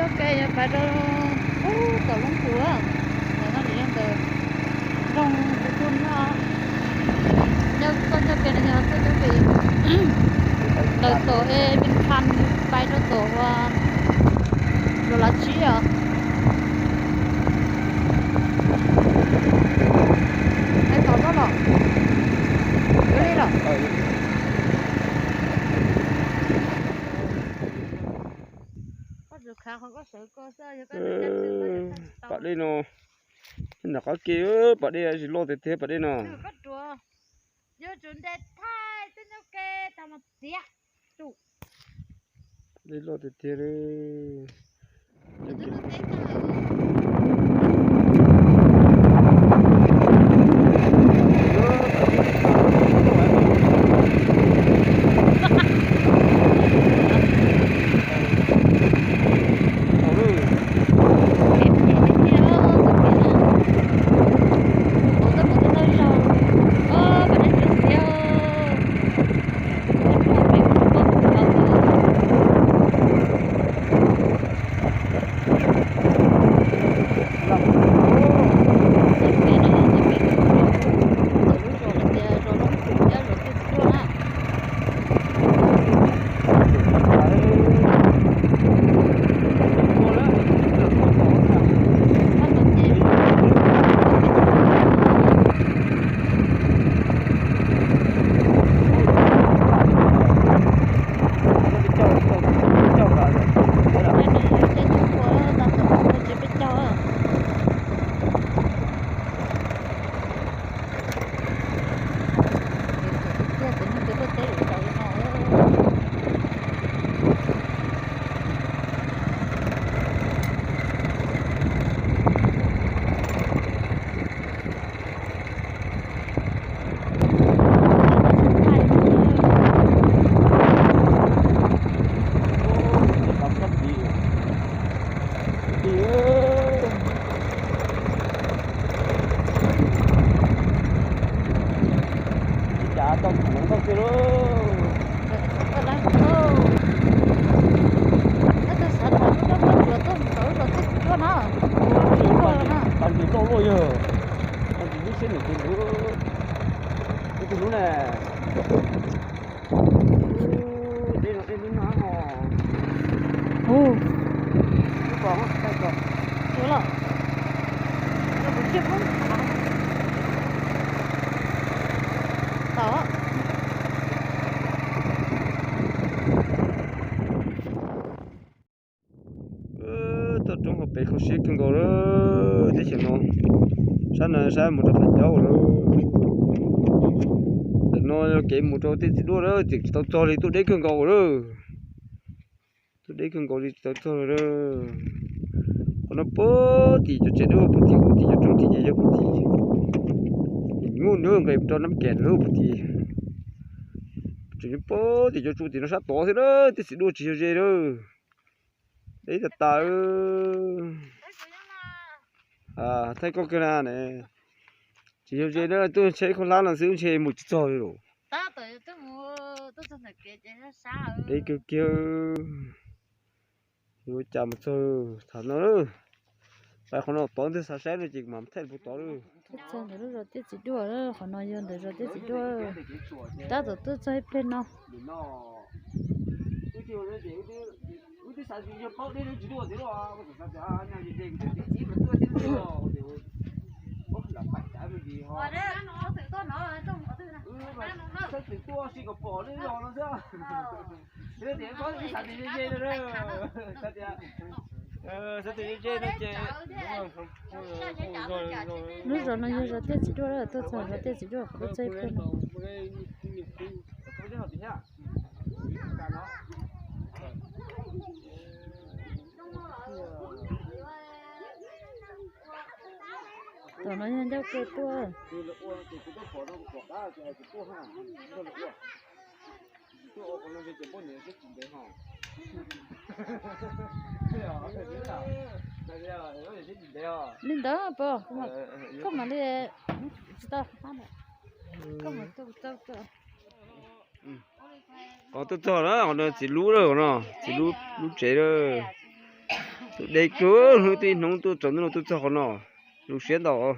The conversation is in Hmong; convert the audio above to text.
Ok, yog pais rau ub tom Loob Kuv, ntawm no nws yog ntawm nroog Kuv Tug no. Nyob tuaj ncauj ke no yog tuaj ncauj ke, ntawm tom Vin Kham pais rau tom ua Luam Lav Tsib os. Pais tom no los, ua li los. Pom dej no, nram qab ke pom dej tsis loj tiag tiag pom dej no. Dej loj tiag tiag li. Tag nrho loj luaj yog, tag nrho lub siab niam tus lub, tus lub ne. Dej no dej lub no ho. Hu, lub ko tsis tau tso, tsuav los, tsuav kuv thiaj pub. Tom Toj roob hauv pes kho siab kawg nkaus lawm teb chaws no. Sab no sab mus rau Phaj Caub lawm. Ntawm no yog kev mus rau Tiaj Txiv Duaj lawm, tseem tsis tau txog li, tuaj deb kawg nkaus lawm. Tuaj deb kawg nkaus li tsis tau txog lawm. Qhov no puag tim cov tsev dub puag tim, puag tim cov roob tim ces yog puag tim. Nyuj nws nqes rau Nab Kem lawm puag tim. Tseem nyob puag tim cov tsu tim no sab tod thiab lawm, Tiaj Txiv Duaj tsis yog ze lawm. Deb tas tas. Thaij koj kiag na ne. Tsis yog ze na, tuaj ntshe ib khob hlab no xwb ntshe mus tsis txog li lawm. Deb kiag kiag. Yuav cas mus txog thaum no. Pais qhov no tod ntag, xav saib no ces mam thaij puag tod lawm. Tuaj txog ntawm lub zos Tiaj Txiv Duaj, qhov no yog ntawm zos Tiaj Txiv Duaj. Tab tom tuaj txog ib pliag no. Lub zos no yog zos Tiaj Txiv Duaj, tuaj txog zos Tiaj Txiv Duaj qhov tuaj txog ib pliag no. Tom no yog ncauj ke tuaj. Li ntawd pom, koj mam li, tsis tau, koj mam tuaj, tuaj, tuaj. Qhov tuaj txog na, qhov no txiv lub lawm, qhov no txiv lub, lub tsev lawm. Tus deb kawg, hnub twb ib hnub tuaj tsaus ntuj no tuaj txog qhov no, zoo siab ntau.